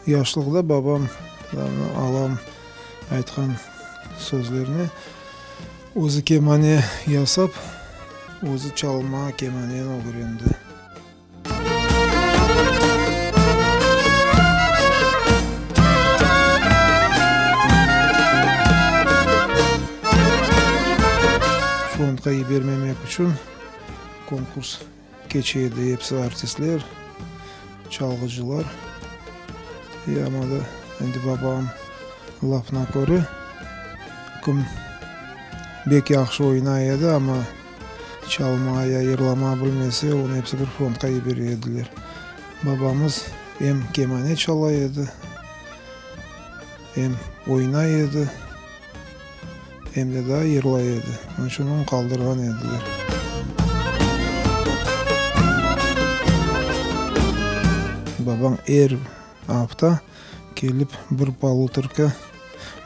Yaşlıqta babam, alam aytqan sözlerine özü kemane yasap, özü çalma kemaneni ögrendi. Frontqa yibermemek içün konkurs keçe edi, episi artistler, çalğıcılar. E, amma da endi babam lafına köre, kim bek yahşı oynay edi, amma Çalma ya yırlama bilmese, onı episi bir frontqa yibere ediler. Babamız em kemane çala edi, em oynay edi, em de daa yırlay edi. Onıñ içün onı qaldırğan ediler. Babam er afta kelip bir palutorka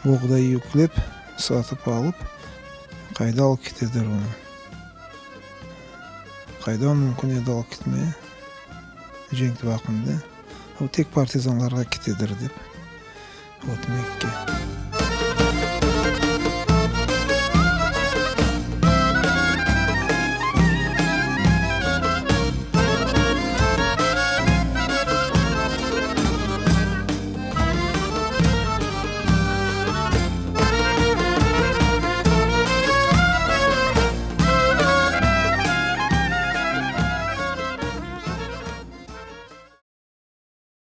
boğday yüklep, satıp alıp, qayda alıp ketedir onı? Qayda mümkün edi alıp ketmeye cenk vaqtında? O tek partizanlarğa ketedir dep, ötmekke.